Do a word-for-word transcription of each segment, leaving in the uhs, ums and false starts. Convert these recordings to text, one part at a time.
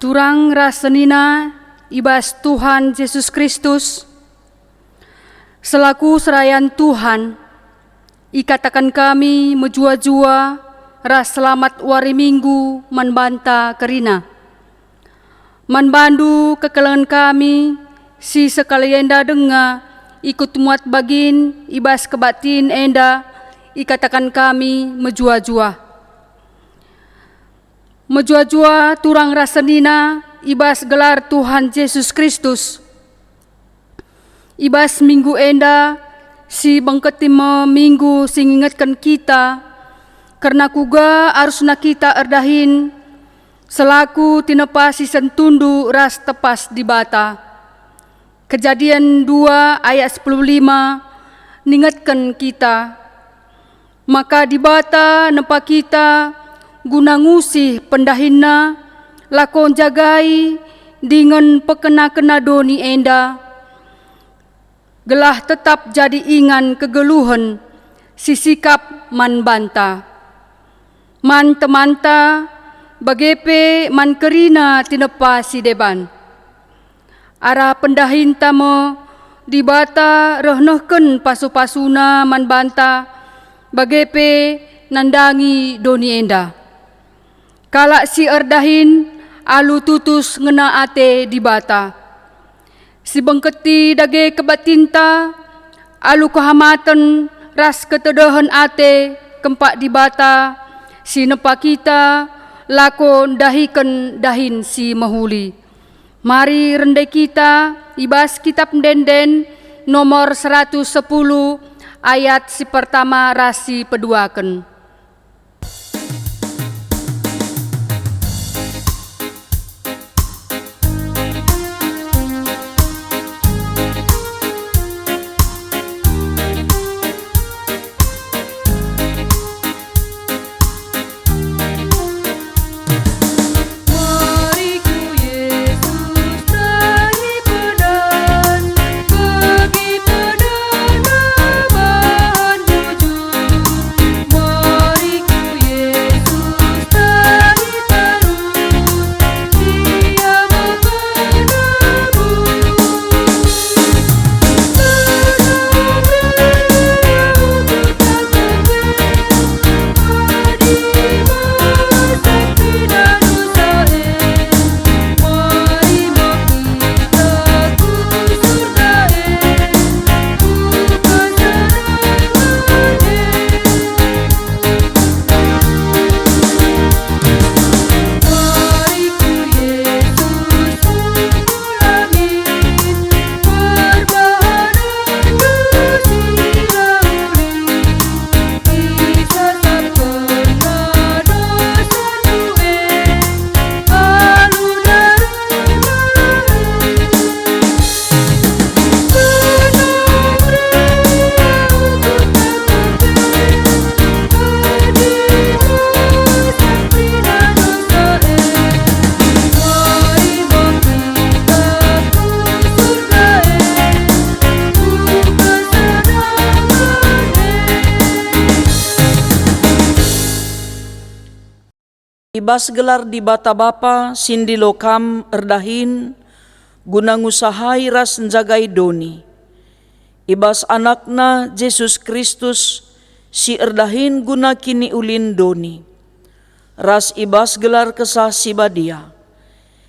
Turang ras senina i bas Tuhan Jesus Kristus, selaku serayan Tuhan, ikataken kami mejuah-juah ras selamat wari Minggu man banta kerina. Man bandu kekelengen kami si sekali enda denga ikut muat bagin i bas kebaktin enda, ikataken kami mejuah-juah. Mejuah-juah turang ras senina i bas gelar Tuhan Jesus Kristus. I bas minggu enda, si bengketi me minggu si ngingetken kita kerna kuga arusna kita erdahin selaku tinepa si sentundu ras tepas Dibata. Kejadin dua ayat sepuluh lima ningetken kita, maka Dibata nempa kita guna ngusih pendahinNa, lako njagai dingen pekena-kena doni enda, gelah tetap jadi ingan kegeluhen si sikap man banta, man temanta, bage pe man kerina tinepa si deban. Arah pendahinta me Dibata reh nehken pasu-pasuNa man banta, bage pe nandangi doni enda. Kalak si erdahin alu tutus ngena ate Dibata. Si bengketi dage kebaktinta alu kehamaten ras ketedehen ate kempak Dibata si nempa kita lako ndahiken dahin si mehuli. Mari rende kita i bas Kitap Ende-enden nomor seratus sepuluh ayat si pertama ras si peduaken. I bas gelar Dibata Bapa si ndilo kam erdahin guna ngusahai ras njagai doni, i bas AnakNa Jesus Kristus si erdahin guna kiniulin doni, ras i bas gelar Kesah Si Badia,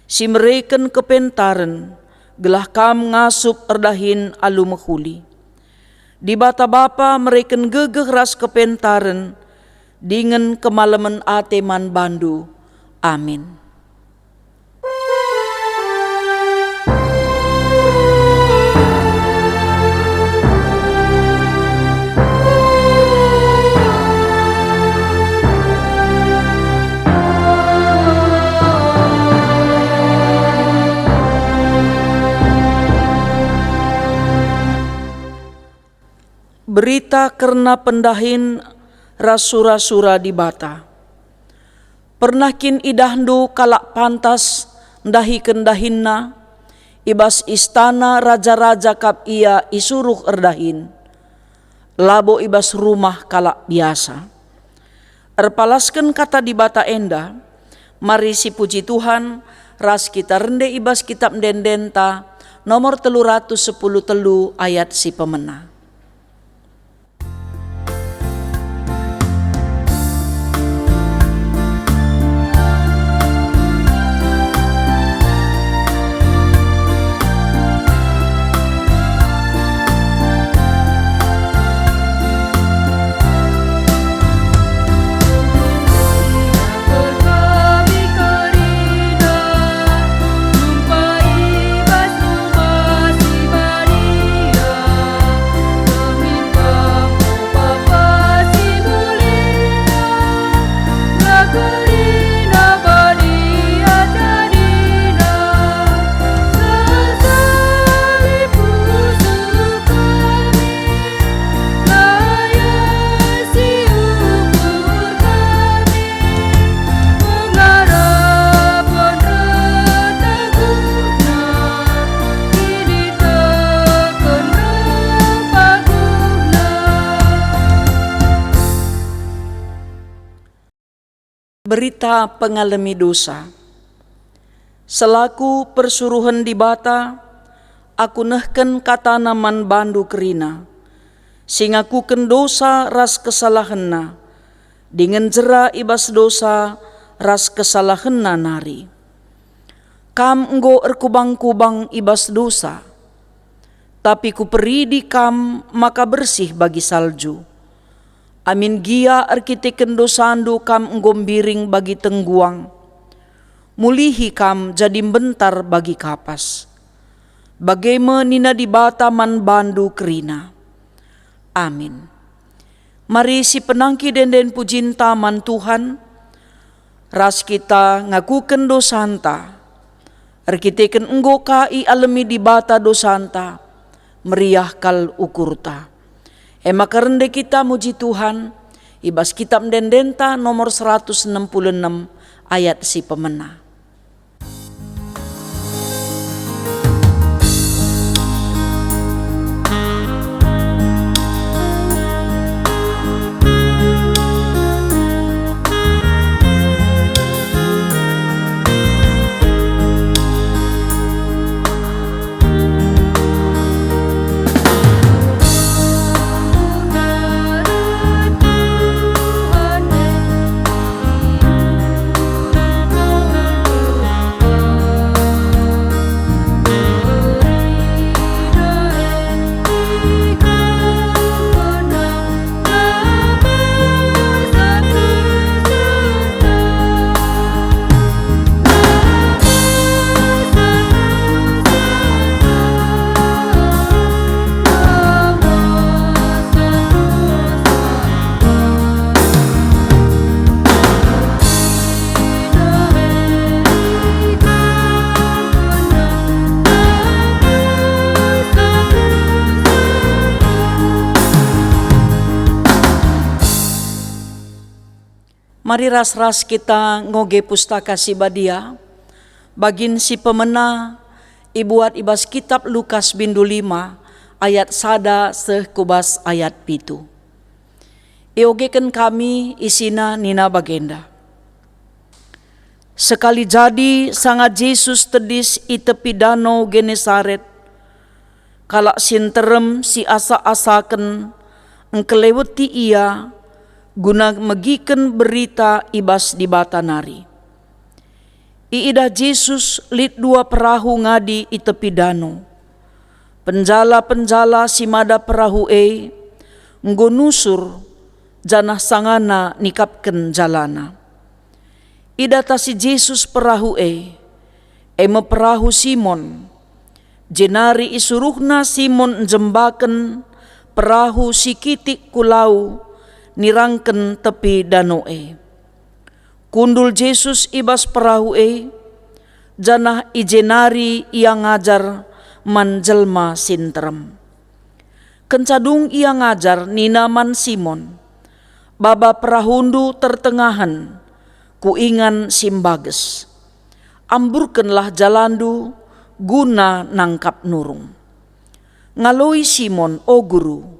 si mereken kepentaren gelah kam ngasup erdahin alu mehuli. Dibata Bapa mereken gegeh ras kepentaren dingen kemalemen ate man bandu. Amin. Berita kerna pendahin ras sura-sura Dibata. Pernah kin idahndu kalak pantas ndahiken dahinna? I bas istana raja-raja kap ia isuruh erdahin, labo i bas rumah kalak biasa. Erpalasken kata Dibata enda, mari sipuji Tuhan Ras kita rende i bas Kitap Ende-endenta nomor telu ratus sepuluh telu ayat si pemena. Berita pengalemi dosa. Selaku persuruhen Dibata, aku nehken katana man bandu kerina, si ngakuken dosa ras kesalahenna, dingen jera i bas dosa ras kesalahenna nari. Kam enggo erkubang-kubang i bas dosa, tapi kuperidi kam maka bersih bagi salju. Amin gia erkiteken dosandu kam enggo mbiring bagi tengguang, mulihi kam jadi mbentar bagi kapas. Bage me nina Dibata man bandu kerina. Amin. Mari sipenangki ende-enden pujinta man Tuhan, ras kita ngakuken dosanta. Erkiteken enggo ka ialemi Dibata dosanta, meriah kal ukurta. E maka rende kita muji Tuhan i bas Kitap Ende-endenta nomor seratus enam puluh enem ayat si pemena. Mari ras-ras kita ngoge Pustaka Si Badia, bagin si pemena ibuat i bas Kitap Lukas bindu lima ayat sada seh ku bas ayat pitu. Iogeken kami isina nina bagenda. Sekali jadi sanga Jesus tedis i tepi Dano Genesaret, kalak si nterem si asa-asaken engkeleweti Ia guna megiken berita i bas Dibata nari. Iidah Jesus lit dua perahu ngadi i tepi dano. Penjala-penjala si mada perahu e enggo nusur, janah sangana nikapken jalana. Idatasi Jesus perahu e, e me perahu Simon. Jenari isuruhNa Simon njembaken perahu si kitik ku lau nirangken tepi dano e. Kundul Jesus i bas perahu e, janah i je nari Ia ngajar man jelma si nterem. Kenca dung Ia ngajar, nina man Simon, "Baba perahundu tertengahen ku ingan si mbages. Amburkenlah jalandu guna nangkap nurung." Ngaloi Simon, "O Guru,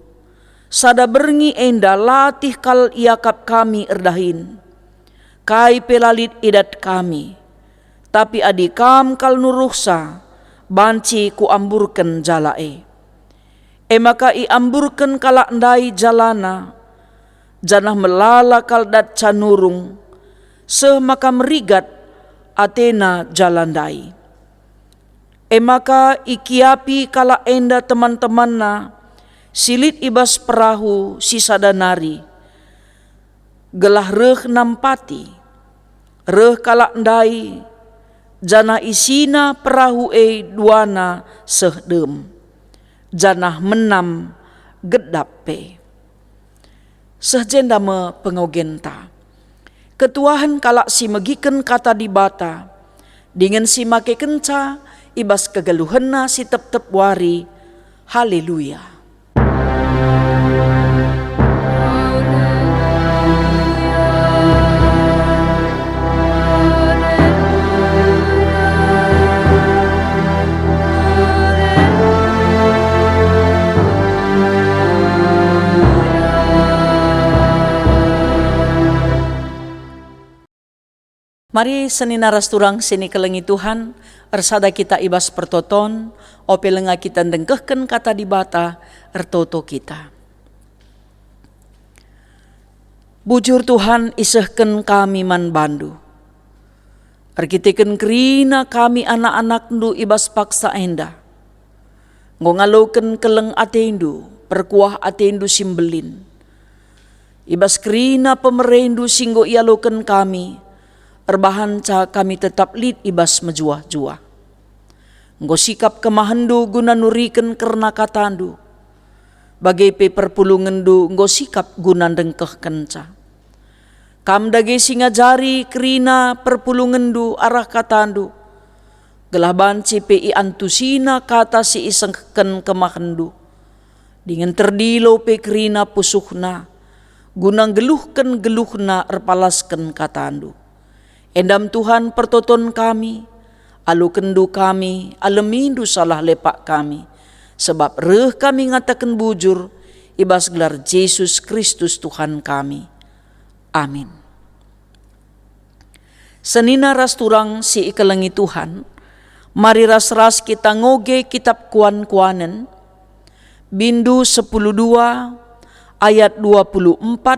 sada berngi enda latih kal iakap kami erdahin. Kai pe la lit idat kami, Tapi adi kam kal nuruhsa, banci kuamburken jala e. E maka iamburken kalak ndai jalana, janah melala kal datca nurung, seh maka merigat atena jala ndai. E maka ikiapi kalak enda teman-temanna si lit i bas perahu si sada nari, gelah reh nampati. Reh kalak ndai, janah isina perahu e duana seh dem, janah menam gedap pe. Seh jenda me pengogenta. Ketuahen kalak si megiken kata Dibata, dingen si makekenca i bas kegeluhenna si tep-tep wari. Haleluya! Mari senina ras turang si ikelengi Tuhan, ersada kita i bas pertoton, ope langa kita ndengkehken kata Dibata, ertoto kita. Bujur Tuhan isehken kami man bandu. Erkiteken kerina kami anak-anakndu i bas paksa enda. Enggo ngaloken keleng atendu, perkuah atendu si mbelin. I bas kerina pemerendu si enggo ialoken kami, erbahanca kami tetap lit i bas mejuah-juah. Enggo sikap kemahenndu guna nuriken kerna katandu, bage pe perpulungenndu enggo sikap guna ndengkehkenca. Kam dage si ngajari kerina perpulungenndu arah katandu, gelah banci pe iantusina kata si isehken kemahenndu, dingen terdilo pe kerina pusuhna, guna nggeluhken geluhna erpalasken katandu. Endam Tuhan pertoton kami, alokenndu kami, alemindu salah lepak kami, sebab reh kami ngataken bujur i bas gelar Jesus Kristus Tuhan kami. Amin. Senina ras turang si ikelengi Tuhan, mari ras-ras kita ngoge kitap Kuan-kuanen, bindu sepuluh dua ayat dua puluh empat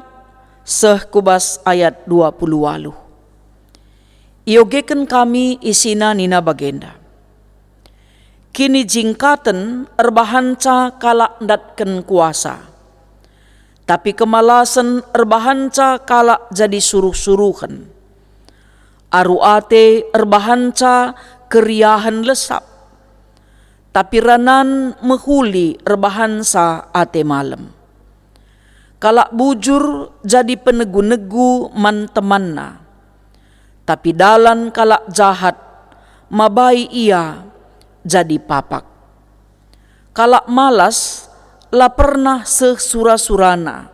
seh ku bas ayat dua puluh waluh. Iogeken kami isina nina bagenda, "Kinijingkaten erbahanca kalak ndatken kuasa, tapi kemalasen erbahanca kalak jadi suruh-suruhen. Aru ate erbahanca keriahen lesap, tapi ranan mehuli erbahanca ate malem. Kalak bujur jadi penegu-negu man temanna, tapi dalan kalak jahat mabai ia jadi papak. Kalak malas la pernah seh sura-surana,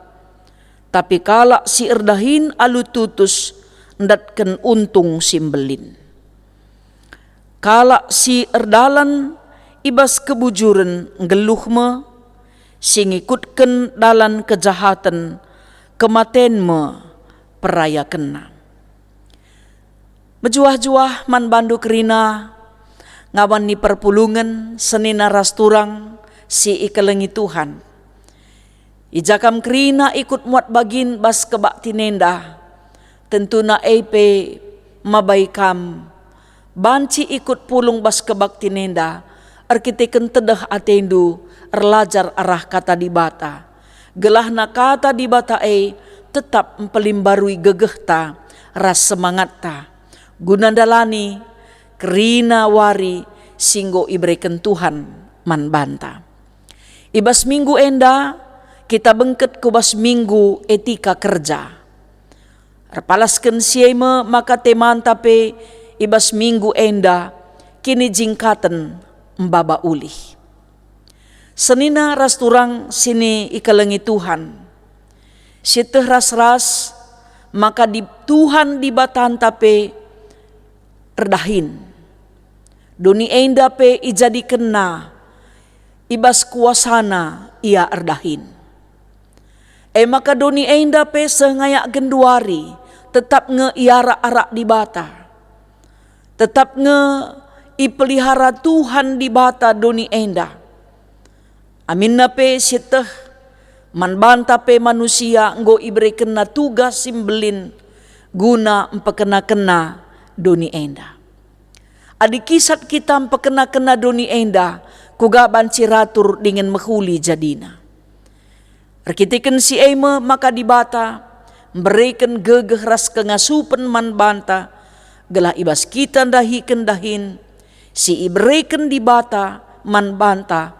tapi kalak si erdahin alu tutus ndatken untung si mbelin. Kalak si erdalan i bas kebujuren nggeluh me, si ngikutken dalan kejahaten, kematen me perayakenna." Mejuah-juah man bandu kerina, ngawan ni perpulungen, senina ras turang si ikelengi Tuhan. I ja kam kerina ikut muat bagin bas kebaktin enda, tentuna e pe mabai kam banci ikut pulung bas kebaktin enda, erkiteken tedeh atendu erlajar arah Kata Dibata, gelahna Kata Dibata e tetap mpelimbarui gegehta ras semangatta, guna ndalani kerina wari si enggo ibereken Tuhan man banta. I bas minggu enda, kita bengket ku bas minggu etika kerja. Erpalasken si e me maka temanta pe i bas minggu enda, kinijingkaten maba ulih. Senina ras turang si ikelengi Tuhan, sieteh ras-ras maka di Tuhan Dibatanta pe erdahin. Doni enda pe ijadikenNa, i bas kuasaNa Ia erdahin. E maka doni enda pe seh ngayak genduari tetap nge iarak-arak Dibata. Tetap nge ipelihara Tuhan Dibata doni enda. Aminna pe sieteh, man banta pe manusia enggo iberekenNa tugas si mbelin guna mpekena-kena doni enda. Adi kisat kita mpekena-kena doni enda, kuga banci ratur dingen mehuli jadina. Erkiteken si e me maka Dibata mbereken gegeh ras kengasupen man banta, gelah i bas kita ndahiken dahin si ibereken Dibata man banta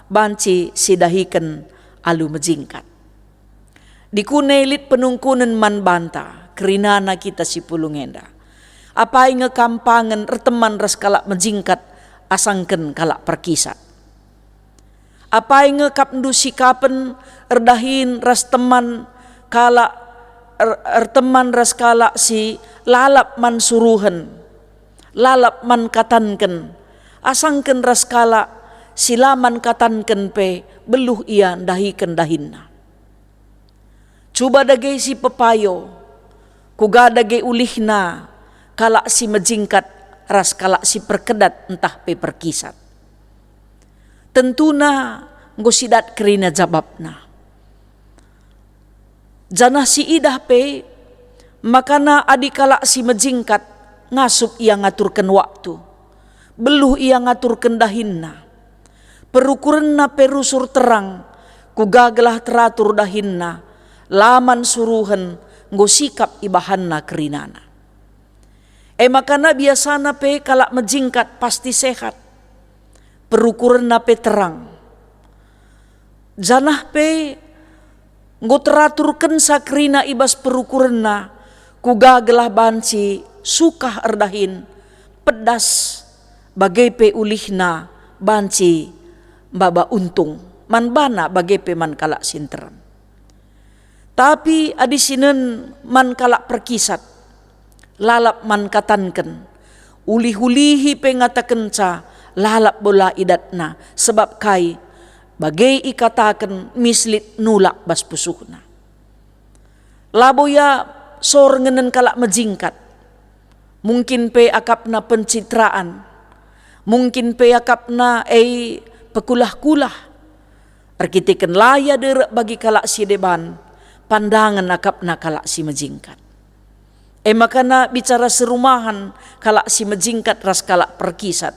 banci sidahiken alu mejingkat. Dikune lit penungkunen man banta, kerinana kita si pulung enda. Apai nge kam pangen erteman ras kalak mejingkat asangken kalak perkisat? Apai nge kapndu sikapen erdahin ras teman kalak er-, erteman ras kalak si lalap man suruhen, lalap man katanken, asangken ras kalak si la man katanken pe beluh ia ndahiken dahinna? Cuba dage si pepayo, kuga dage ulihna kalak si mejingkat ras kalak si perkedat ntah pe perkisat. Tentuna enggo sidat kerina jabapna. Janah siidah pe, makana adi kalak si mejingkat ngasup ia ngaturken waktu, beluh ia ngaturken dahinna. Perukurenna pe rusur terang, kuga gelah teratur dahinna, la man suruhen enggo sikap ibahanna kerinana. E maka biasana pe kalak mejingkat pasti sehat, perukurenna pe terang. Janah pe enggo teraturkenca kerina i bas perukurenna, kuga gelah banci sukah erdahin, pedas, bage pe ulihna banci maba untung man bana bage pe man kalak si nterem. Tapi adi sinen man kalak perkisat, lalap man katanken, ulih-ulihi pe ngatakenca lalap bo la idatna, sebab kai bage ikataken mislit nulak bas pusuhna. Labo ia sor ngenen kalak mejingkat, mungkin pe akapna pencitraan, mungkin pe akapna e pekulah-kulah, erkiteken la ia derek bagi kalak si deban, pandangen akapna kalak si mejingkat. E maka bicara serumahen kalak si mejingkat ras kalak perkisat,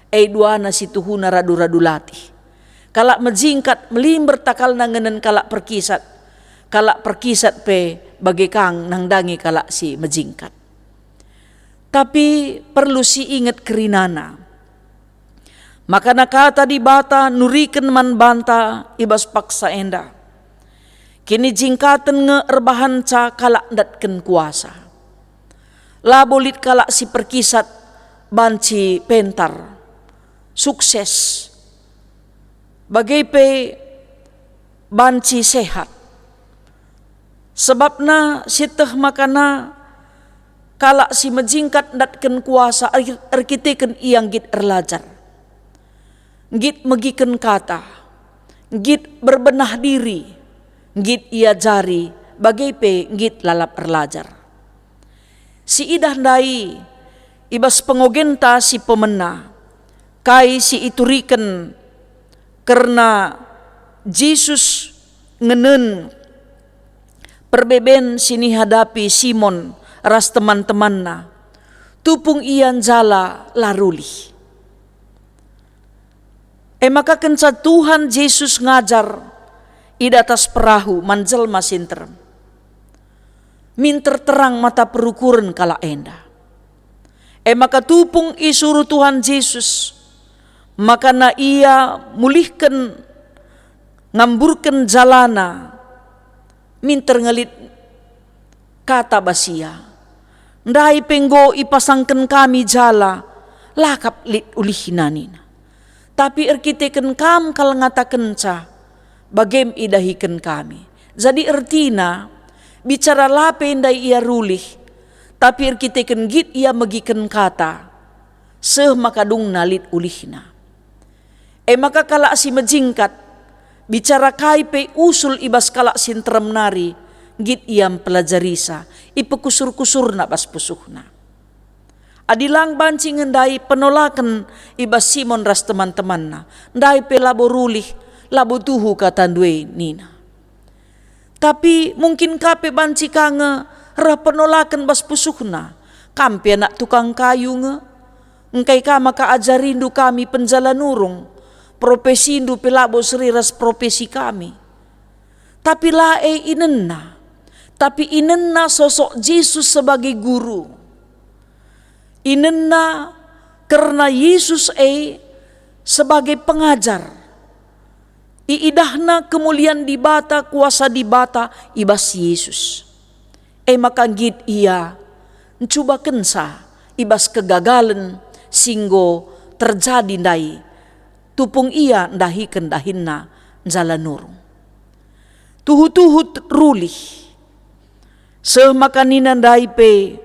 e duana si tuhuna radu-radu latih. Kalak mejingkat melimber takalna ngenen kalak perkisat, kalak perkisat pe bage kang nandangi kalak si mejingkat. Tapi perlu si inget kerinana. Makana Kata Dibata nuriken man banta i bas paksa enda, kinijingkaten nge erbahanca kalak ndatken kuasa. Labo lit kalak si perkisat banci pentar, sukses, bage pe banci sehat. Sebabna sieteh makana kalak si mejingkat ndatken kuasa er-, erkiteken ia nggit erlajar, nggit megiken kata, nggit berbenah diri, nggit iajari, bage pe nggit lalap erlajar. Siidah ndai i bas pengogenta si pemena, kai si ituriken kerna Jesus ngenen perbeben si nihadapi Simon ras teman-temanna, tupung ia njala la rulih. E maka kenca Tuhan Jesus ngajar i datas perahu man jelma si nterem, minter terang mata perukuren kalak enda. E maka tupung isuruh Tuhan Jesus, makana ia mulihken ngamburken jalana, minter nge lit kata bas ia, "Ndai pe enggo ipasangken kami jala, la kap lit ulihna," nina. "Tapi erkiteken kam kal ngatakenca, bagem idahiken kami." Jadi ertina, bicara la pe ndai ia rulih, tapi erkiteken nggit ia megiken kata, seh maka dungna lit ulihna. E maka kalak si mejingkat, bicara kai pe usul i bas kalak si nterem nari, nggit ia mpelajarisa, ipekusur-kusurna bas pusuhna. Adi lang banci nge ndai penolaken i bas Simon ras teman-temanna, ndai pe labo rulih, labo tuhu katandu e nina. Tapi mungkin ka pe banci ka nge reh penolaken bas pusuhna, kam pe anak tukang kayu nge. Engkai ka maka ajarindu kami penjala nurung, profesindu pe labo seri ras profesi kami. Tapi la e inenna, tapi inenna sosok Jesus sebagai guru. Inenna kerna Jesus e sebagai pengajar. Iidahna kemulian Dibata, kuasa Dibata i bas Jesus. E maka nggit ia ncubakenca i bas kegagalen si enggo terjadi ndai, tupung ia ndahiken dahinna njala nurung. Tuhu-tuhu rulih. Seh maka nina ndai pe,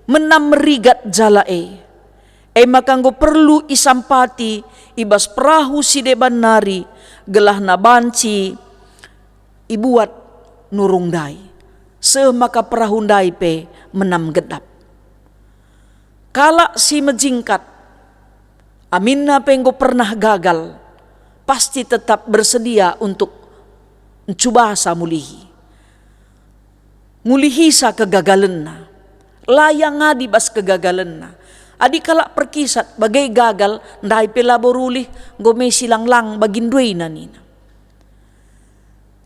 menam merigat jala e. E maka enggo perlu isampati i bas perahu si deban nari, gelahna banci ibuat nurung ndai. Seh maka perahu ndai pe menam gedap. Kalak si mejingkat, aminna pe enggo pernah gagal, pasti tetap bersedia untuk ncubasa mulihi. Ngulihisa kegagalenna, la ia ngadi bas kegagalenna. Adi kalak perkisat bage gagal, ndai pe labo rulih, enggo me silang-lang bagi nduena nina.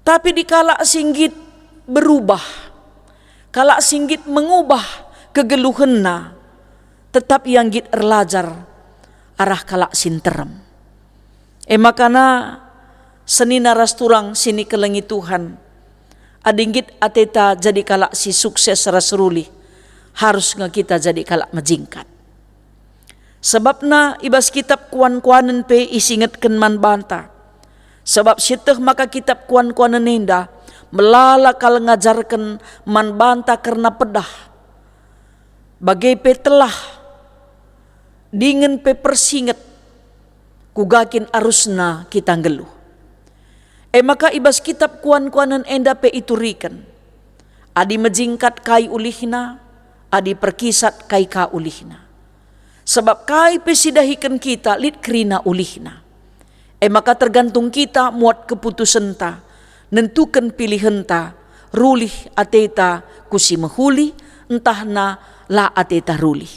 Tapi adi kalak si nggit berubah, kalak si nggit mengubah kegeluhenna, tetap ia nggit erlajar arah kalak si nterem. E makana senina ras turang si nikelengi Tuhan, adi nggit ateta jadi kalak si sukses ras rulih, harus nge kita jadi kalak mejingkat. Sebabna i bas kitab Kuan-kuanen pe isingetken man banta. Sebab sieteh maka kitab Kuan-kuanen enda melala kal ngajarken man banta kerna pedah, bage pe telah, dingen pe persinget, kuga kin arusna kita nggeluh. E maka i bas kitab Kuan-kuanen enda pe ituriken, adi mejingkat kai ulihna, adi perkisat kai ka ulihna. Sabap kai pe si dahiken kita lit kerina ulihna. E maka tergantung kita muat keputusenta, nentuken pilihenta, rulih ateta ku si mehuli, ntahna la ateta rulih.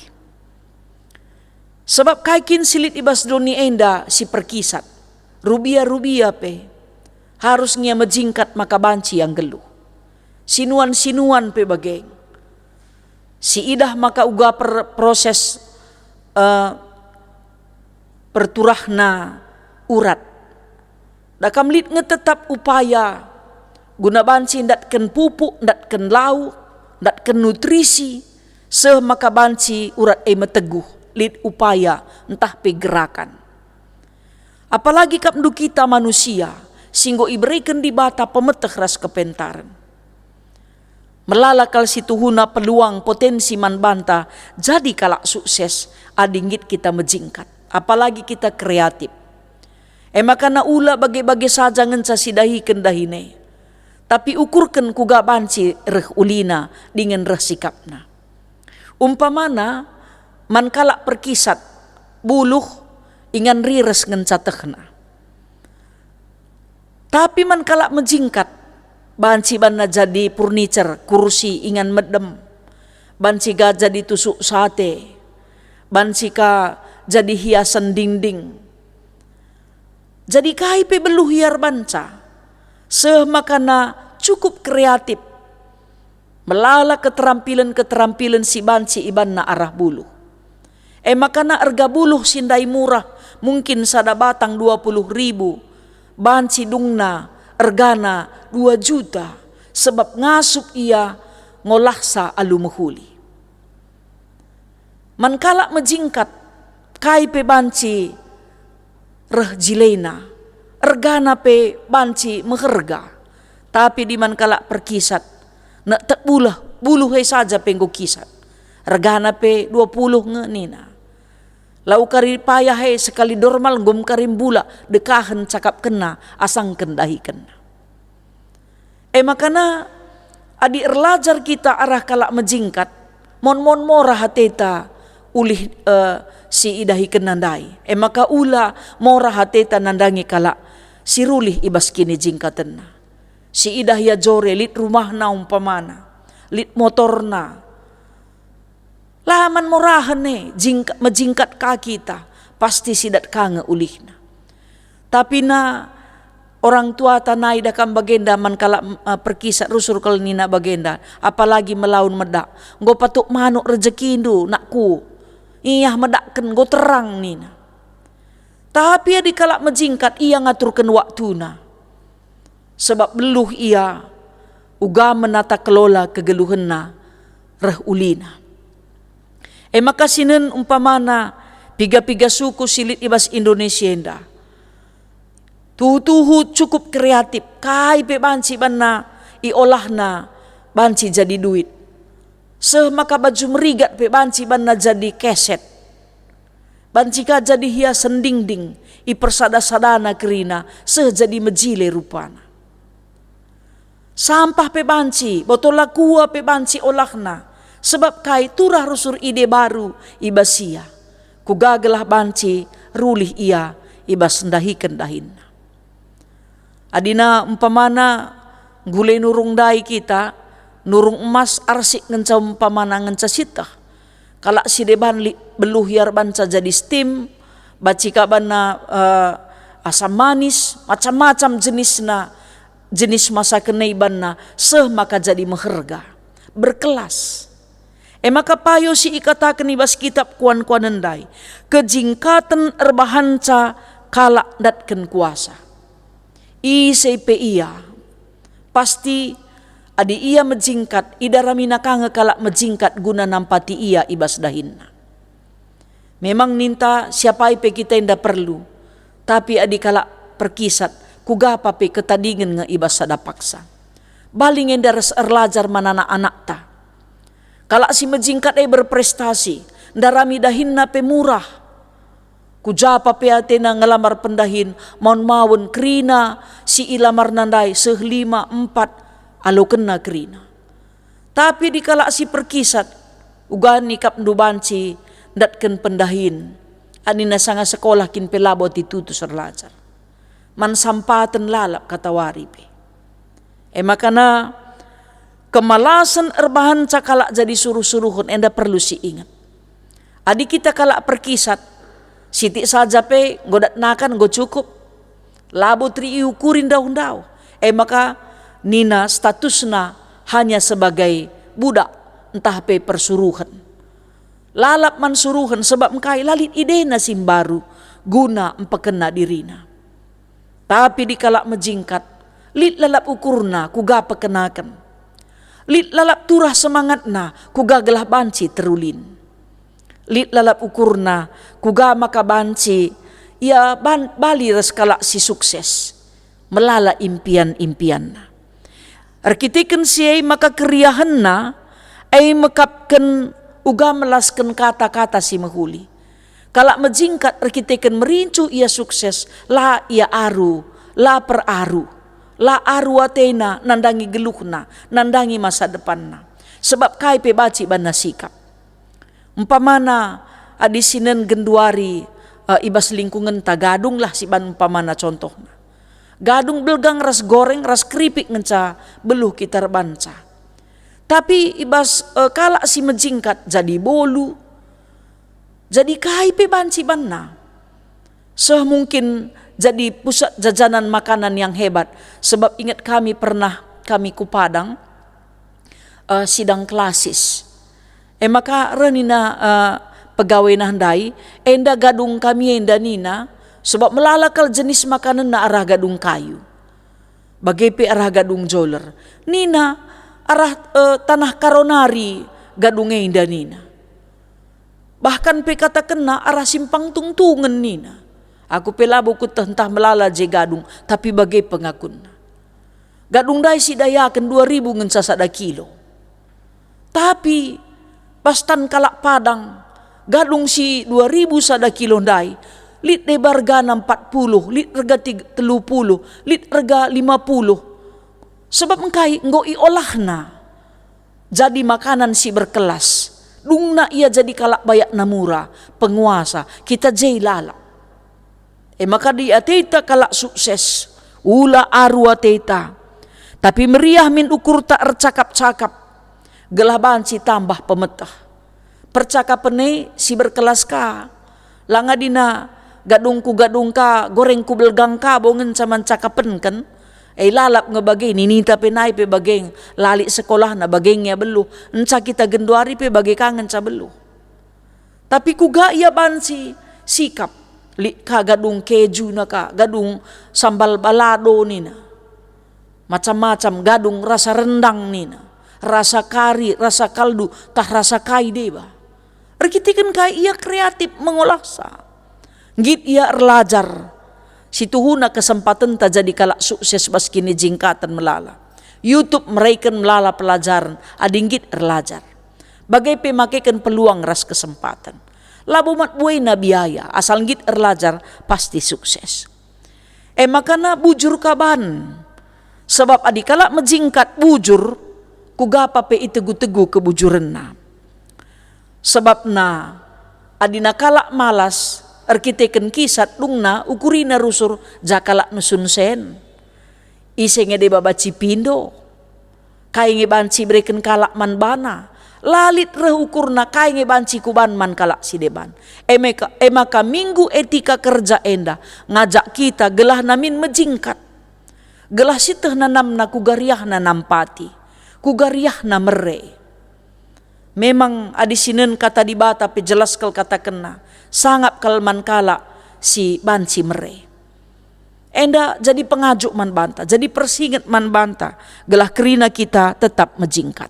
Sabap kai kin si lit i bas doni enda si perkisat, rubia-rubia pe, harus nge ia mejingkat maka banci ia nggeluh. Sinuan-sinuan pe bage. Siidah maka uga per-, proses, eh, perturahna urat. Adi kam lit nge tetap upaya guna banci ndatken pupuk, ndatken lauk, ndatken nutrisi, seh maka banci urat e meteguh, lit upaya ntah pe gerakan. Apalagi kap ndu kita manusia, si enggo ibereken Dibata pemeteh ras kepentaren. Melala kal situhuna peluang potensi man banta jadi kalak sukses adi nggit kita mejingkat, apalagi kita kreatif. E makana ula bage-bage saja ngenca sidahiken dahin e, tapi ukurken kuga banci reh ulina dingen reh sikapna. Umpamana, man kalak perkisat, buluh ingan rires ngenca tehna. Tapi man kalak mejingkat, banci banna jadi furniture, kursi ingan medem, banci ka jadi tusuk sate, banci ka jadi hiasen dinding. Jadi kai pe beluh ia erbanca, seh makana cukup kreatif. Melala keterampilen-keterampilen si banci ibanna arah buluh. E makana erga buluh si ndai murah, mungkin sada batang dua puluh ribu, banci dungna ergana dua juta, sebab ngasup ia ngolahsa alu mehuli. Man kalak mejingkat, kai pe banci reh jilena, ergana pe banci meherga. Tapi adi man kalak perkisat, nektek buluh, buluh e saja pe enggo kisat. Ergana pe dua puluh nge nina. Lau kari payah e sekali dormal enggo me kari mbulak dekahen cakapkenna asangken dahikenna. E makana, adi erlajar kita arah kalak mejingkat, mon-mon morah ateta ulih, eh, si idahikenna ndai. E maka ula morah ateta nandangi kalak si rulih i bas kinijingkatenna. Si idah ia jore lit rumahna umpamana, lit motorna. La man morahen e, jingka-, mejingkat ka kita, pasti sidat ka nge ulihna. Tapi na orang tuata nai da kam bagenda man kalak, eh, perkisat, rusur kal nina bagenda, apalagi melaun medak, "Enggo patuk manuk rejekindu, nakku. Iah medakken, enggo terang," nina. Tapi adi kalak mejingkat, ia ngaturken waktuna. Sebab beluh ia, uga menata kelola kegeluhenna reh ulina. E maka sinen umpamana piga-piga suku si lit i bas Indonesia enda. Tuhu-tuhu cukup kreatif, kai pe banci banna iolahna banci jadi duit. Seh maka baju merigat pe banci banna jadi keset. Banci ka jadi hiasen dingding, ipersada-sadana kerina, seh jadi mejile rupana. Sampah pe banci, botol akua pe banci olahna, sebab kai turah rusur ide baru i bas ia. Kuga gelah banci rulih ia i bas ndahiken dahinna. Adina umpamana nggule nurung ndai kita, nurung emas arsik ngenca umpamana ngenca sieteh. Kalak si deban li-, beluh ia erbanca jadi stim, banci ka banna, eh, asam manis, macam-macam jenisna, jenis masaken e ibanna, seh maka jadi meherga, berkelas. E maka payo si ikataken i bas kitap kuan-kuanen ndai, kejingkaten erbahanca kalak ndatken kuasa. Ise pe ia, pasti adi ia mejingkat, idaramina ka nge kalak mejingkat guna nampati ia i bas dahinna. Memang ninta siapai pe kita enda perlu, tapi adi kalak perkisat, kuga pa pe ketadingen nge i bas sada paksa. Bali nge enda ras erlajar man anak-anakta. Kalak si mejingkat e berprestasi, ndarami dahinna pe murah. Ku ja pa pe atena ngelamar pendahin, maun-maun kerina si ilamarna ndai seh lima, empat, alokenna kerina. Tapi adi kalak si perkisat, uga nikapndu banci ndatken pendahin, adina sanga sekolah kin pe labo ati tutus erlajar. Man sampaten lalap katawari pe. E maka na, kemalasen erbahanca kalak jadi suruh-suruhen enda perlu si inget. Adi kita kalak perkisat, sitik saja pe enggo dat nakan enggo cukup. Labo teri iukuri ndauh-ndauh. E maka nina statusna hanya sebagai budak ntah pe persuruhen. Lalap man suruhen sebab engkai la lit idena si mbaru guna mpekena dirina. Tapi adi kalak mejingkat, lit lalap ukurna kuga pekenaken. Lit lalap turah semangatna kuga gelah banci terulin. Lit lalap ukurna kuga maka banci ia ban-, bali ras kalak si sukses, melala impian-impianna. Erkiteken si e maka keriahenna e mekapken uga melasken kata-kata si mehuli. Kalak mejingkat erkiteken merincuh ia sukses, la ia aru, la peraru, la aru atena nandangi geluhna, nandangi masa depanna. Sebab kai pe banci banna sikap. Umpamana, adi sinen genduari, eh, i bas lingkungenta, gadunglah si ban umpamana contohna. Gadung belgang ras goreng ras keripik ngenca beluh kita erbanca. Tapi i bas, eh, kalak si mejingkat jadi bolu, jadi kai pe banci banna. Seh mungkin jadi pusat jajanan makanan yang hebat, sebab inget kami pernah kami ku Padang, eh, sidang klasis. E maka reh nina, eh, pegawena ndai, "Enda gadung kami enda," nina, sebab melala kal jenis makanenna arah gadung kayu. Bage pe arah gadung joler. Nina, "Arah, eh, tanah karo nari gadung enda," nina. Bahkan pe katakenna arah Simpang Tungtungen nina. Aku pe labo kueteh ntah melala je gadung, tapi bage pengakunna. Gadung ndai sidayaken dua ribu ngenca sada kilo. Tapi pas tan kalak Padang, gadung si dua ribu sada kilo ndai, lit deba regana empat puluh, lit rega tig-, telu puluh, lit rega lima puluh. Sebab engkai enggo iolahna jadi makanan si berkelas, Dungna ia jadi kalak bayak namura, penguasa, kita je lalap. E maka di ateta kalak sukses, ula aru ateta, tapi meriah min ukurta ercakap-cakap, gelah banci tambah pemeteh. Percakapen e si berkelas ka, langa dina gadung ku gadung ka, goreng ku belgang ka bo ngenca man cakapenken. E lalap nge bage, ninita pe nai pe bage, la lit sekolahna bage nge beluh, enca kita genduari pe bage ka ngenca beluh. Tapi kuga ia banci sikap? Lit ka gadung kejuna ka, gadung sambal balado nina. Macam-macam gadung rasa rendang nina. Rasa kari, rasa kaldu, tah rasa kai deba. Erkiteken kai ia kreatif mengolahsa. Nggit ia erlajar. Situhuna kesempatenta jadi kalak sukses bas kinijingkaten melala. YouTube mereken melala pelajaran, adi nggit erlajar. Bage pe makeken peluang ras kesempaten. Labo mat buena biaya, asal nggit erlajar, pasti sukses. E makana bujur ka ban. Sebab adi kalak mejingkat bujur, kuga pa pe itegu-tegu kebujurenna. Sebabna, adina kalak malas, erkiteken kisat dungna ukurina rusur ja kalak nusun sen. Ise nge deba banci pindo? Kai nge banci ibereken kalak man bana? La lit reh ukurna kai nge banci kuban man kalak si deban. E meka-, e maka minggu etika kerja enda ngajak kita gelah namin mejingkat. Gelah sieteh nanamna kuga riahna nampati, kuga riahna mere. Memang adi sinen kata Dibata pe jelas kal katakenna, sangap kal man kalak si banci mere. Enda jadi pengajuk man banta, jadi persinget man banta, gelah kerina kita tetap mejingkat.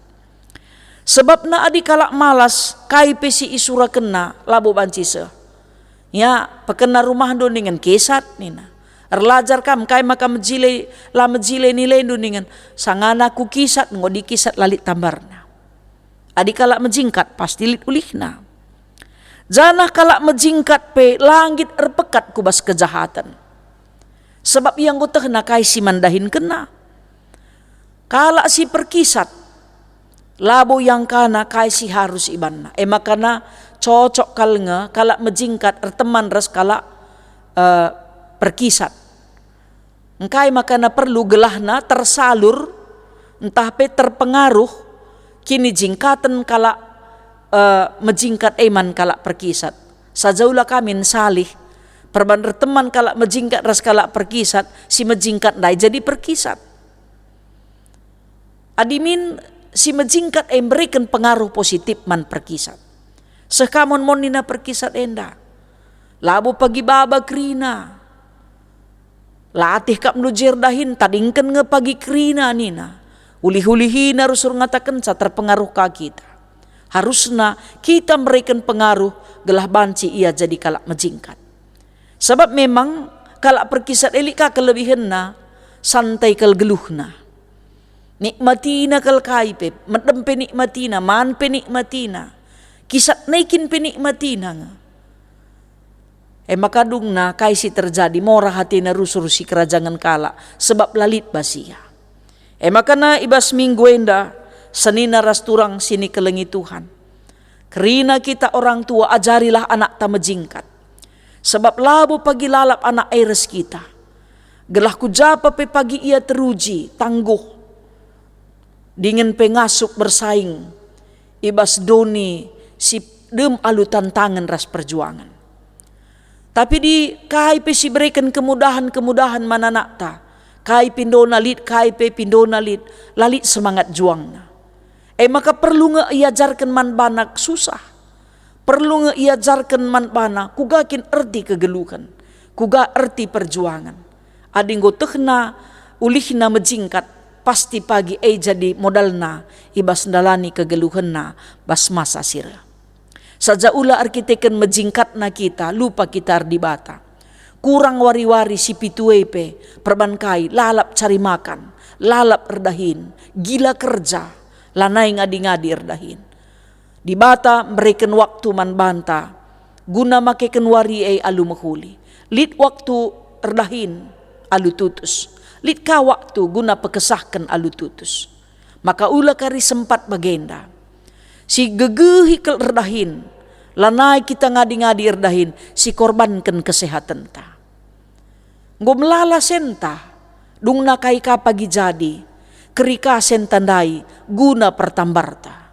Sebabna adi kalak malas, kai pe si isurakenna labo banci seh. Ya, pekena rumahndu ningen kisat, nina. Erlajar kam, kai maka mejile, la mejile nilendu ningen, sangana ku kisat, enggo di kisat la lit tambarna. Adi kalak mejingkat, pasti lit ulihna. Janah kalak mejingkat pe la nggit erpekat ku bas kejahaten. Sebab ia enggo tehna kai si man dahinkenna. Kalak si perkisat, labo iangkana kai si harus ibanna. E makana cocok kal nge kalak mejingkat erteman ras kalak, eh, perkisat. Engkai makana perlu gelahna tersalur ntah pe terpengaruh kinijingkaten kalak, eh, mejingkat e man kalak perkisat. Saja ula kamin salih, perban erteman kalak mejingkat ras kalak perkisat, si mejingkat ndai jadi perkisat. Adi min si mejingkat e mbereken pengaruh positif man perkisat. Seh ka mon-mon nina perkisat enda. Labo pagi baba kerina. La ateh kap ndu je erdahin, tadingken nge pagi kerina nina. Ulih-ulihina rusur ngatakenca terpengaruh ka kita. Harusna kita mereken pengaruh gelah banci ia jadi kalak mejingkat. Sabap memang kalak perkisat e lit ka kelebihenna, santai kal geluhna. Nikmatina kal kai pe, medem pe nikmatina, man pe nikmatina, kisat nai kin pe nikmatina nge. E maka dungna kai si terjadi, mora hatena rusur sikerajangen kalak, sebab la lit bas ia. E makana i bas minggu enda, senina ras turang si nikelengi Tuhan. Kerina kita orang tua ajarilah anakta mejingkat. Sebab labo pagi lalap anak e ras kita. Gelah ku japa pe pagi ia teruji, tangguh, dingen pe ngasup bersaing i bas doni si dem alu tantangen ras perjuangen. Tapi adi kai pe si bereken kemudahen-kemudahen man anakta, kai pindona lit, kai pe pindona lit, la lit semangat juangna. E maka perlu nge iajarken man bana susah. Perlu nge iajarken man bana kuga kin erti kegeluhen, kuga erti perjuangen. Adi enggo tehna ulihna mejingkat, pasti pagi e jadi modalna i bas ndalani kegeluhenna bas masa si reh. Saja ula erkiteken mejingkatna kita, lupa kita erdibata. Kurang wari-wari si pitu e pe, perban kai, lalap cari makan, lalap erdahin, gila kerja, lanai ngadi-ngadi erdahin. Dibata mbereken waktu man banta, guna makeken wari e alu mehuli. Lit waktu erdahin alu tutus. Lit ka waktu guna pekesahken alu tutus. Maka ula kari sempat bagenda. Si gegehi kal erdahin, lanai kita ngadi-ngadi erdahin, si korbanken kesehatenta. Enggo melala senta, dungna kai ka pagi jadi, keri ka senta ndai guna pertambarta.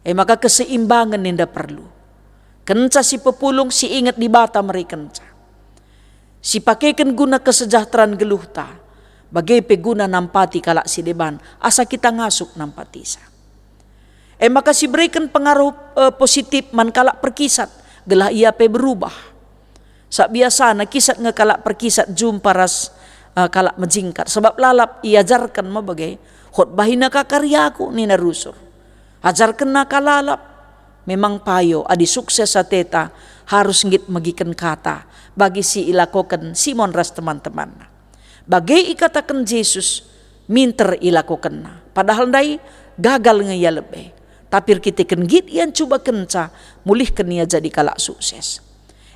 E maka keseimbangen enda perlu. Kenca si pepulung si inget Dibata merekenca. Si pakeken guna kesejahteran geluhta, bage pe guna nampati kalak si deban, asa kita ngasup nampatisa. E maka si bereken pengaruh, eh, positif man kalak perkisat, gelah ia pe berubah. Sabiasana kisat nge kalak perkisat jumpa ras, eh, kalak mejingkat, sebab lalap iajarken me bage, "Khotbahina ka kari aku," nina rusur. Ajarkenna ka lalap. Memang payo, adi sukses ateta, harus nggit megiken kata bagi si ilakoken Simon ras teman-temanna. Bage ikataken Jesus, minter ilakokenna. Padahal ndai gagal nge ia lebe. Tapi erkiteken nggit ia ncubakenca, mulihken ia jadi kalak sukses.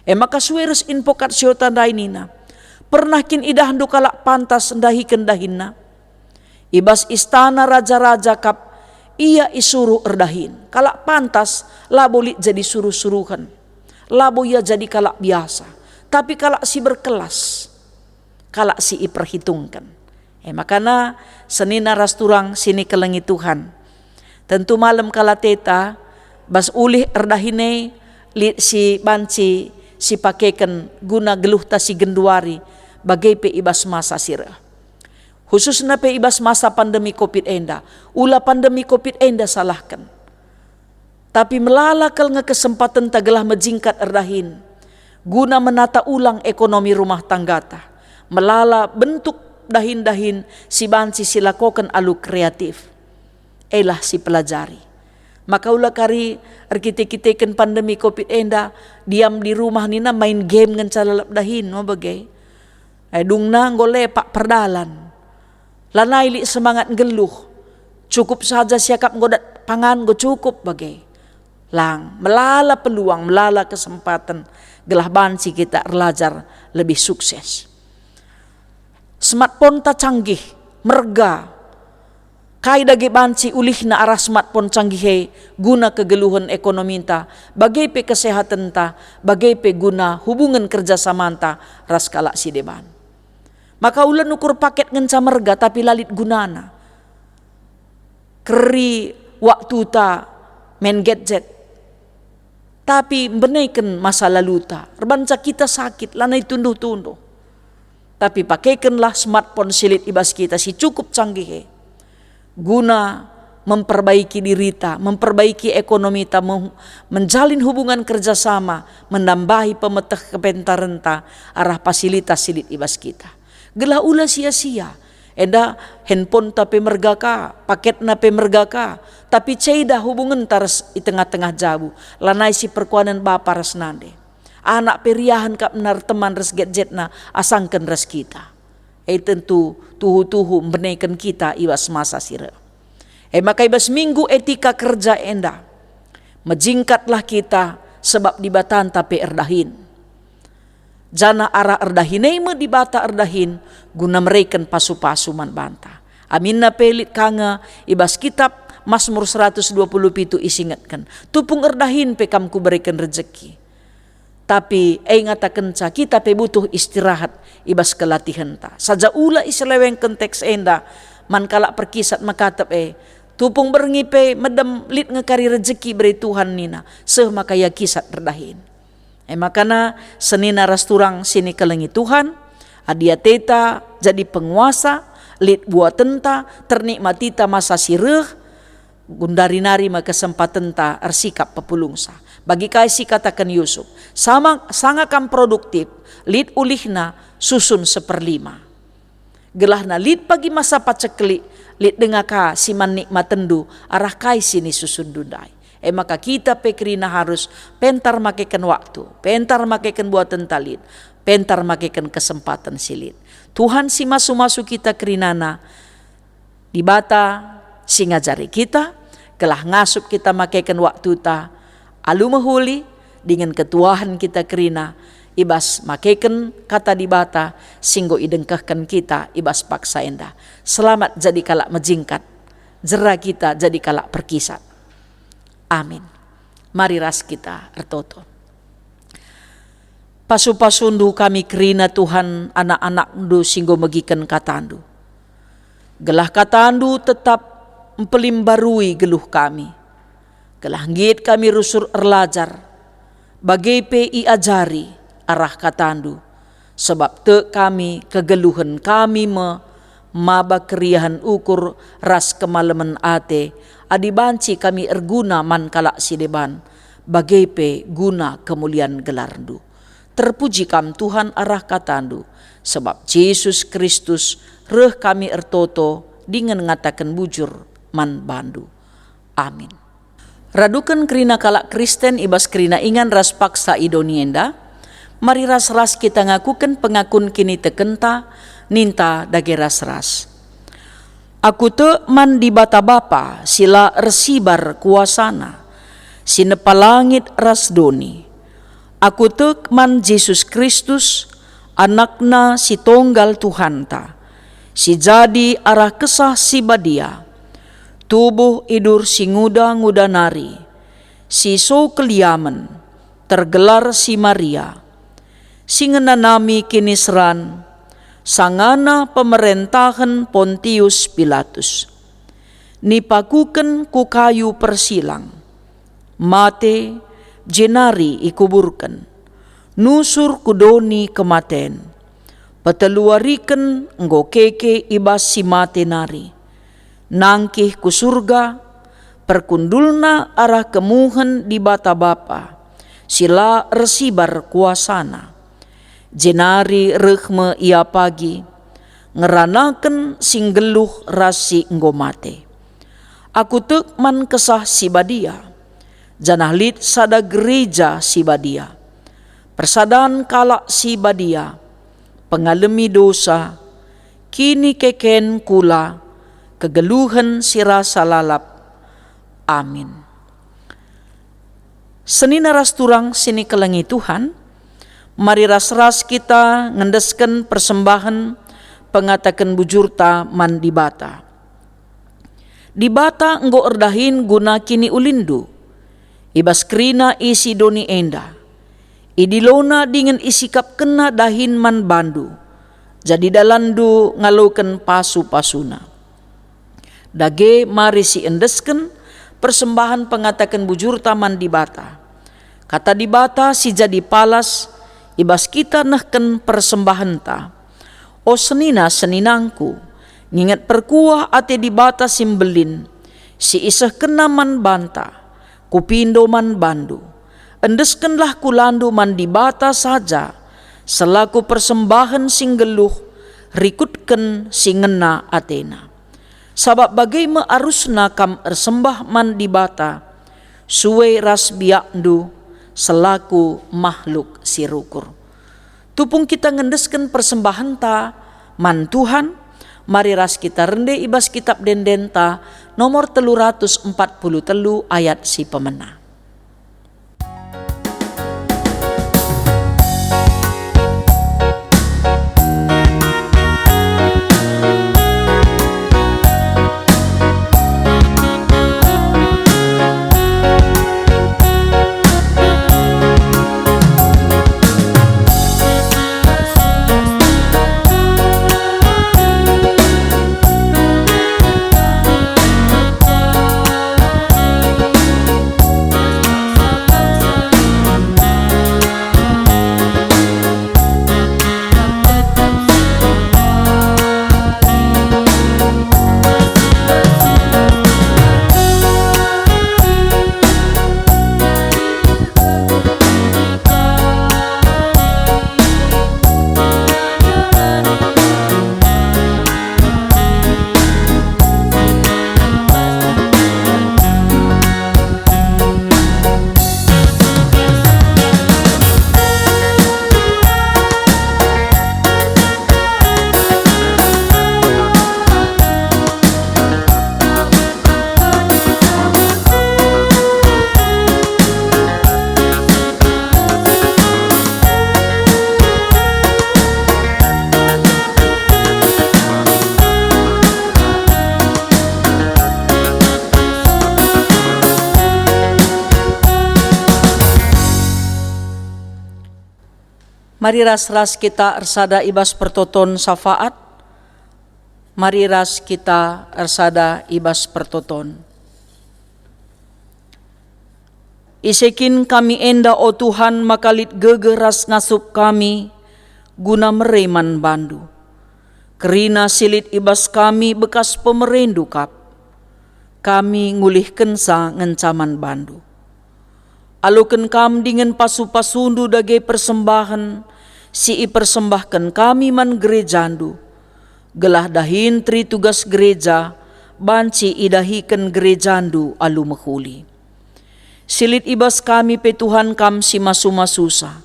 E maka sue ras invokatio ta ndai nina, "Pernah kin idahndu kalak pantas ndahiken dahinna? I bas istana raja-raja kap ia isuruh erdahin. Kalak pantas labo lit jadi suruh-suruhen. Labo ia jadi kalak biasa, tapi kalak si berkelas, kalak si iperhitungken." E makana senina ras turang si nikelengi Tuhan. Tentu malem kal ateta, bas ulih erdahin e lit si banci sipakeken guna geluhta si genduari, bage pe i bas masa si reh. Khususna pe i bas masa pandemi covid enda, ula pandemi covid enda salahken. Tapi melala kal nge kesempatenta gelah mejingkat erdahin, guna menata ulang ekonomi rumah tanggata. Melala bentuk dahin-dahin si banci silakoken alu kreatif. Elah sipelajari. Maka ula kari erkite-kiteken pandemi covid enda, diam di rumah nina main game ngenca lalap dahin, me bage. E, dungna enggo lepak perdalan. Lanai lit semangat nggeluh. Cukup saja siakap enggo dat pangan enggo cukup bage. Lang, melala peluang, melala kesempaten gelah banci kita erlajar lebih sukses. Smartphone ta canggih, merga. Kai dage banci ulihna arah smartphone canggih e guna kegeluhen ekonominta, bage pe kesehatenta, bage pe guna hubungen kerjasamanta ras kalak si deban. Maka ula nukur paket ngenca merga tapi la lit gunana. Keri waktuta main gadget. Tapi mbeneken masa laluta, erbanca kita sakit, lanai tunduh-tunduh. Tapi pakekenlah smartphone si lit i bas kita si cukup canggih e, guna memperbaiki dirita, memperbaiki ekonomita, mem-, menjalin hubungan kerjasama, menambahi pemeteh kepentarenta arah fasilitas si lit i bas kita. Gelah ula sia-sia, enda handphoneta pe merga ka, paketna pe merga ka, tapi ceda hubungenta ras i tengah-tengah jabu, lanai si perkuanen bapa ras nande. Anak pe riahen kap nari teman ras gadgetna asangken ras kita. E tentu tuhu-tuhu mbeneken kita i bas masa si reh. E maka i bas minggu etika kerja enda, mejingkatlah kita, sebab Dibatanta pe erdahin. Janah arah erdahin e me Dibata erdahin guna mereken pasu-pasu man banta. Aminna pe lit ka nge i bas kitap Masmur seratus dua puluh pitu isingetken, "Tupung erdahin pe kam kubereken rejeki." Tapi e ngatakenca kita pe butuh istirahat i bas kelatihenta. Saja ula iselewengken teks enda man kalak perkisat mekatep e, tupung berngi pe medem lit nge kari rejeki bere Tuhan nina, seh maka ia kisat erdahin. E makana senina ras turang si nikelengi Tuhan, adi ateta jadi penguasa, lit buatenta, ternikmatita masa si reh, gundari nari me kesempatenta ersikap pepulungsa. Bagi kai si kataken Yusuf, "Sama, sanga kam produktif, lit ulihna susun seperlima." Gelahna lit pagi masa paceklik, lit denga ka si man nikmatenndu arah kai si nisusunndu ndai. E maka kita pe kerina harus pentar makeken waktu, pentar makeken buatenta lit, pentar makeken kesempaten si lit. Tuhan si masu-masu kita kerinana, Dibata si ngajari kita, gelah ngasup kita makeken waktuta alu mehuli dingen ketuahen kita kerina i bas makeken Kata Dibata si enggo idengkehken kita i bas paksa enda. Selamat jadi kalak mejingkat, jera kita jadi kalak perkisat. Amin. Mari ras kita ertoto. Pasu-pasundu kami kerina, Tuhan, anak-anakndu si enggo megiken katandu. Gelah katandu tetap mpelimbarui geluh kami. Gelah nggit kami rusur erlajar, bage pe iajari arah katandu. Sebab tek kami kegeluhen kami me maba keriahen ukur ras kemalemen ate, adi banci kami erguna man kalak si deban, bage pe guna kemulian gelarndu. Terpuji Kam, Tuhan, arah katandu, sebab Jesus Kristus reh kami ertoto dingen ngataken bujur man bandu. Amin. Raduken kerina kalak Kristen i bas kerina ingan ras paksa i doni enda, mari ras-ras kita ngakuken pengakun kinitekenta, ninta dage ras-ras. Aku tek man Dibata Bapa si la ersibar kuasaNa, si nepa langit ras doni. Aku tek man Jesus Kristus, AnakNa si tonggal Tuhanta, si jadi arah Kesah Si Badia, tubuh idur si nguda-nguda nari, si so keliamen, tergelar si Maria, si ngenanami kiniseran, sangana pemerentahen Pontius Pilatus. Nipakuken ku kayu persilang, mate, jenari ikuburken, nusur ku doni kematen. Peteluariken enggo keke i bas si mate nari, nangkih ku Surga, perkundulna arah kemuhen Dibata Bapa, si la ersibar kuasaNa. Jenari reh me Ia pagi, ngeranaken si nggeluh ras si enggo mate. Aku tek man Kesah Si Badia, janah lit sada gereja si badia, persadan kalak si badia, pengalemi dosa, kinikeken kula, kegeluhen si rasa lalap. Amin. Senina ras turang si nikelengi Tuhan, mari ras-ras kita ngendesken persembahen pengataken bujurta man Dibata. Dibata enggo erdahin guna kiniulinndu, i bas kerina isi doni enda. IdiloNa dingen isikapkenNa dahin man bandu, jadi dalanndu ngaloken pasu-pasuNa. Dage mari siendesken persembahen pengataken bujurta man Dibata. Kata Dibata si jadi palas i bas kita nehken persembahenta. O senina-seninangku, nginget perkuah ate Dibata si mbelin, si isehkenNa man banta, kupindo man bandu. Endeskenlah kulandu man Dibata saja, selaku persembahen si nggeluh, rikutken si ngena ateNa. Sabap bage me arusna kam ersembah man Dibata, sue ras biakndu selaku mahluk si rukur. Tupung kita ngendesken persembahenta man Tuhan, mari ras kita rende i bas Kitap Ende-Endenta nomor telu ratus empat puluh telu ayat si pemena. Mari ras-ras kita ersada i bas pertoton syafaat. Mari ras kita ersada i bas pertoton. Ise kin kami enda, o Tuhan, maka lit gegeh ras ngasup kami guna mere man bandu. Kerina si lit i bas kami bekas pemerendu kap. Kami ngulihkenca ngenca man bandu. Aloken kam dingen pasu-pasundu dage persembahen si ipersembahken kami man gerejandu, gelah dahin teri tugas gereja banci idahiken gerejandu alu mehuli. Si lit i bas kami pe Tuhan kam si masu-masusa,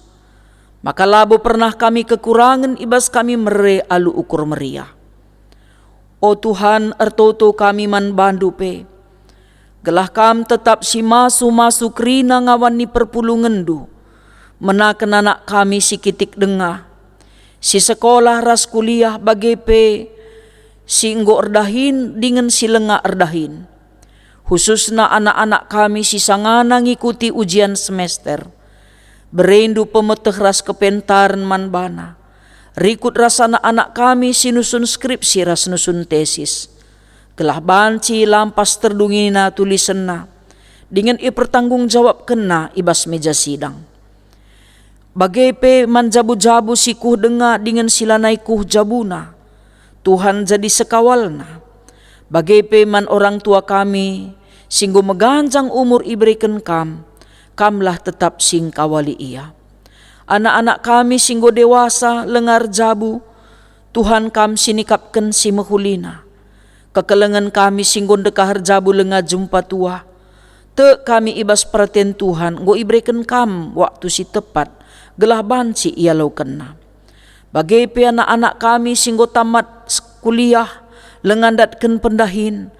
maka labo pernah kami kekurangen i bas kami mere alu ukur meriah. O Tuhan, ertoto kami man bandu pe, gelah kam tetap si masu-masu kerina ngawan ni perpulungenndu, menaken anak kami si kitik denga, si sekolah ras kuliah bage pe si enggo erdahin dingen si langa erdahin. Khususna anak-anak kami si sangana ngikuti ujian semester. Berendu pemeteh ras kepentaren man bana. Rikut ras anak-anak kami si nusun skripsi ras nusun tesis. Gelah banci lampas terdungina tulisenna, dingen ipertanggungjawabkenna i bas meja sidang. Bage pe man jabu-jabu si kuh denga dingen si lanai kuh jabuna, Tuhan jadi sekawalna. Bage pe man orang tua kami si enggo meganjang umur ibereken kam, kamlah tetap si ngkawali ia. Anak-anak kami si enggo dewasa lenga erjabu, Tuhan kam si nikapken si mehulina. Kekelengen kami si enggo ndekah erjabu lenga jumpa tuah. Tek kami i bas peraten Tuhan enggo ibereken kam waktu si tepat, gelah banci ialokenna. Bage pe anak-anak kami si enggo tamat s-, kuliah, lenga ndatken pendahin.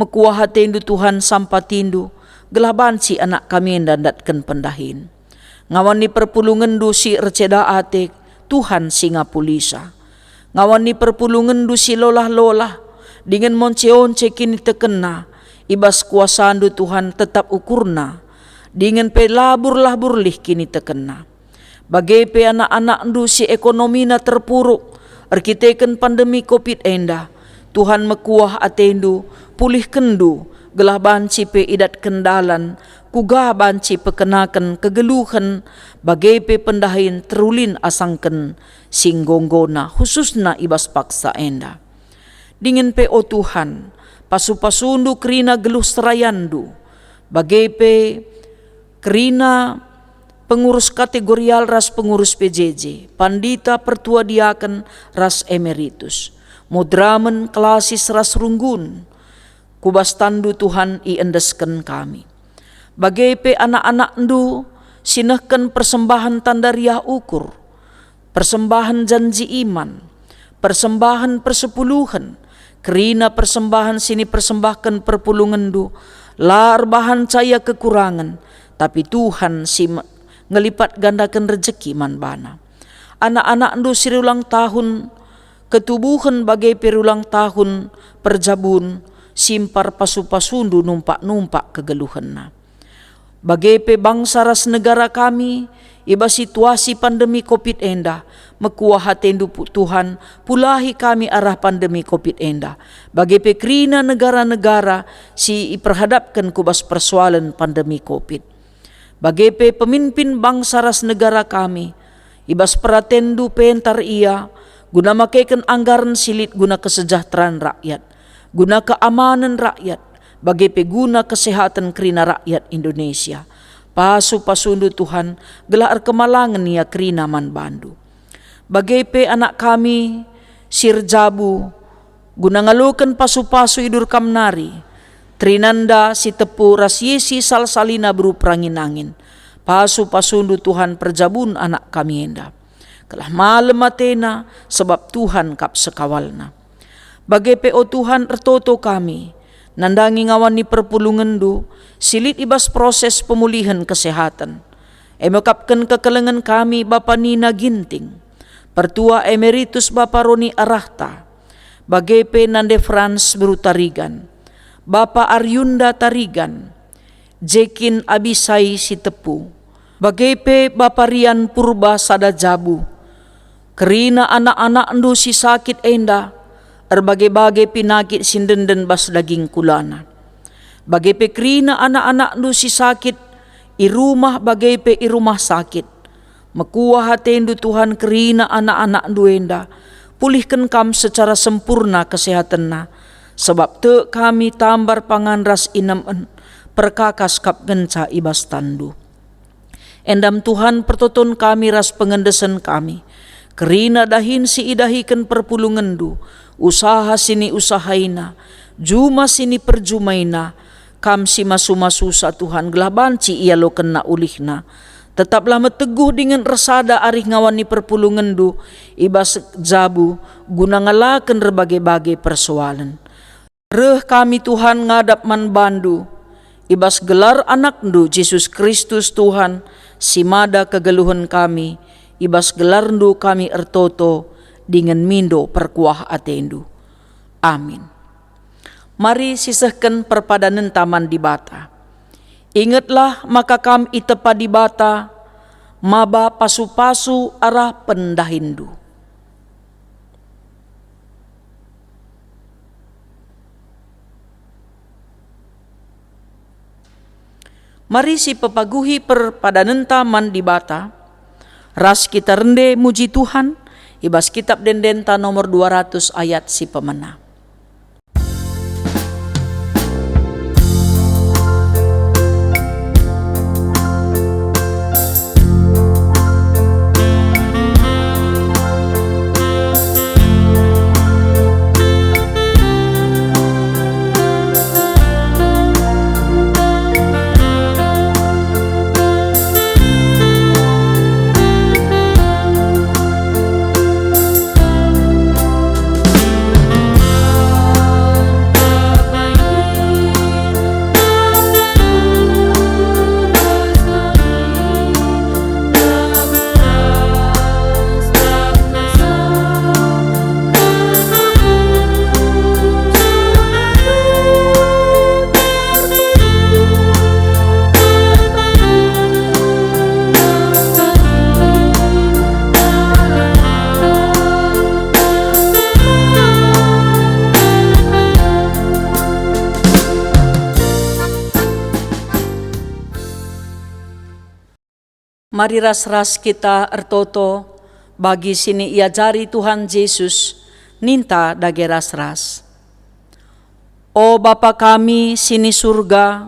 Mekuah atendu Tuhan sampatindu, gelah banci anak kami enda ndatken pendahin. Ngawan ni perpulungenndu si erceda ate, Tuhan si ngapulisa. Ngawan ni perpulungenndu si lolah-lolah, dingen monce-once kinitekenna, i bas kuasandu Tuhan tetap ukurna, dingen pe labur-labur lih kinitekenna. Bage pe anak-anakndu si ekonomina terpuruk erkiteken pandemi covid enda, Tuhan mekuah atendu, pulihkenndu, gelah banci pe idatken dalan, kuga banci pekenaken kegeluhen, bage pe pendahin terulin asangken si enggo-enggona, khususna i bas paksa enda. Dingen pe, o Tuhan, pasu-pasundu kerina geluh serayandu, bage pe kerina pengurus kategorial ras pengurus P J J, pandita, pertua diaken ras emeritus, moderamen, klasis ras runggun, ku bas tanNdu Tuhan iendesken kami. Bage pe anak-anakNdu si nehken persembahen tanda riah ukur, persembahen janji iman, persembahen persepuluhen, kerina persembahen si nipersembahken perpulungenNdu, la erbahanca ia kekurangen, tapi Tuhan si me-, ngelipat gandaken rejeki man bana. Anak-anakNdu si riulang tahun ketubuhen bage pe riulang tahun perjabun, simpar pasu-pasuNdu numpak-numpak kegeluhenna. Bage pe bangsa ras negara kami, i bas situasi pandemi covid enda, mekuah ateNdu pu-, Tuhan, pulahi kami arah pandemi covid enda, bage pe kerina negara-negara si iperhadapken ku bas persoalen pandemi covid. Bage pe pemimpin bangsa ras negara kami, i bas peratenNdu pentar ia, guna makeken anggaren si lit guna kesejahteraan rakyat, guna keamanen rakyat, bage pe guna kesehaten kerina rakyat Indonesia. Pasu-pasuNdu Tuhan, gelah erkemalangen ia kerina man baNdu. Bage pe anak kami si erjabu, guna ngaloken pasu-pasu idur kam nari, terinanda si tepu ras Yesi sal-salina beru perangin-angin. Pasu-pasuNdu Tuhan perjabun anak kami enda. Gelah malem atena, sebab Tuhan kap sekawalna. Bage pe, o Tuhan, ertoto kami, nandangi ngawan ni perpulungenNdu, si lit i bas proses pemulihen kesehaten. E mekapken kekelengen kami Bapa Nina Ginting, Pertua Emeritus Bapa Roni Arahta, bage pe Nande Frans beru Tarigan, Bapa Ariunda Tarigan, Jekin Abisai Sitepu, bage pe Bapa Rian Purba sada jabu, Kerina anak-anakndu si sakit enda, erbage-bage pinakit si ndenden bas daging kulana. Bage pe kerina anak-anakndu si sakit i rumah bage pe i rumah sakit. Mekuah atendu, Tuhan, kerina anak-anakndu enda. Pulihken kam secara sempurna kesehatenna, sebab tek kami tambar pangan ras inemen, perkakas kap ngenca i bas tanndu. Endam Tuhan, pertoton kami ras pengendesen kami. Kerina dahin si idahiken perpulungenndu, usaha si niusahaina, juma si niperjumaina, kam si masu-masusa, Tuhan, gelah banci ialokenna ulihna. Tetaplah meteguh dingen ersada arih ngawani perpulungenndu i bas jabu guna ngalaken erbage-bage persoalen. Reh kami, Tuhan, ngadap man bandu, i bas gelar AnakNdu, Jesus Kristus, Tuhan, si mada kegeluhen kami, i bas gelarNdu kami ertoto dingen mindo perkuah atendu. Amin. Mari sisehken perpadanenta man Dibata. Ingetlah maka kam itepa Dibata maba pasu-pasu arah pendahinndu. Mari sipepaguhi perpadanenta man Dibata, ras kita rende muji Tuhan i bas Kitab Ende-endenta nomor dua ratus ayat si pemena. Mari ras-ras kita ertoto bagi si niajari Tuhan Jesus, ninta dage ras-ras. O Bapa kami si ni Surga,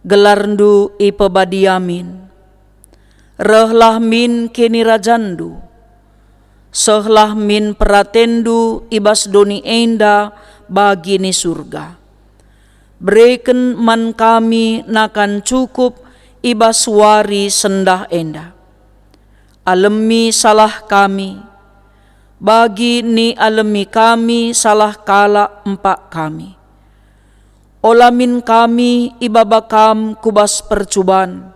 gelarNdu ipebadia min. Rehlah min kinirajanNdu. Sehlah min peratenNdu i bas doni enda bagi ni Surga. Bereken man kami nakan cukup i bas wari sendah enda. Alemi salah kami, bagi nialemi kami salah kalak empak kami. Ola min kami ibaba Kam ku bas percuban,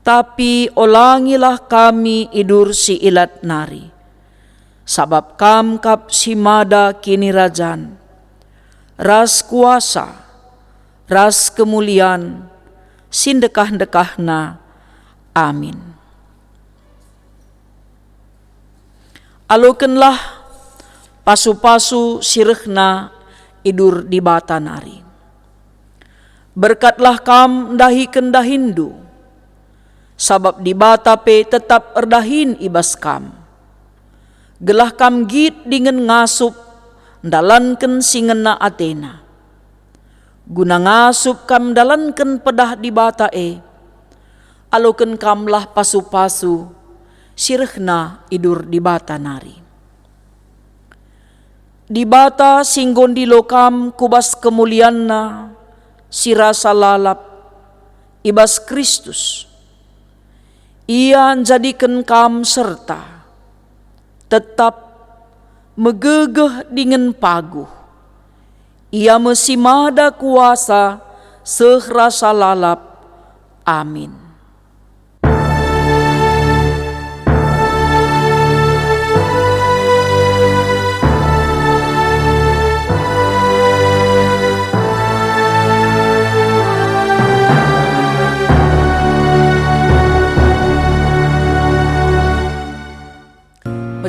tapi olangilah kami idur si ilat nari. Sabap Kam kap si mada kinirajan, ras kuasa, ras kemulian, si ndekah-ndekahna. Amin. Alokenlah pasu-pasu si rehna idur Dibata nari. Berkatlah kam ndahiken dahinndu, sabap Dibata pe tetap erdahin i bas kam. Gelah kam nggit dingen ngasup ndalanken si ngena ateNa. Guna ngasup kam ndalanken pedah Dibata e, aloken kamlah pasu-pasu si rehna idur Dibata nari. Dibata si enggo ndilo kam ku bas kemulianNa si rasa lalap i bas Kristus, Ia njadiken kam serta tetap, megegeh dingen paguh. Ia me si mada kuasa seh rasa lalap. Amin.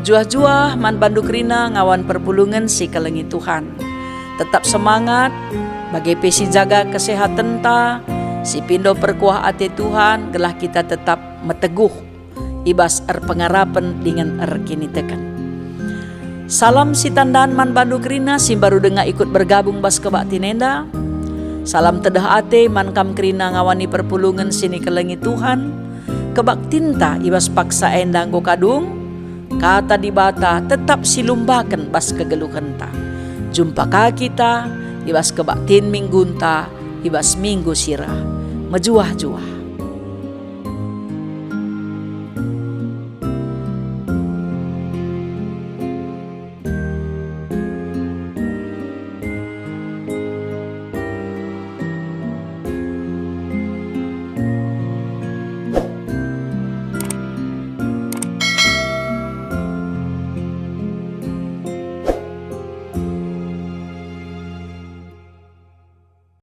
Juah-juah man bandu kerina ngawan perpulungen si kelengi Tuhan. Tetap semangat, bage pe sijaga kesehatenta, sipindo perkuah ate Tuhan, gelah kita tetap meteguh i bas erpengarapen dingen erkiniteken. Salam sitandan man bandu kerina si mbaru denga ikut bergabung bas kebaktin enda. Salam tedeh ate man kam kerina ngawani perpulungen si nikelengi Tuhan. Kebaktinta i bas paksa enda enggo kadung, Kata Dibata tetap silumbaken bas kegeluhenta. Jumpa ka kita i bas kebaktin minggunta i bas minggu si reh. Mejuah-juah.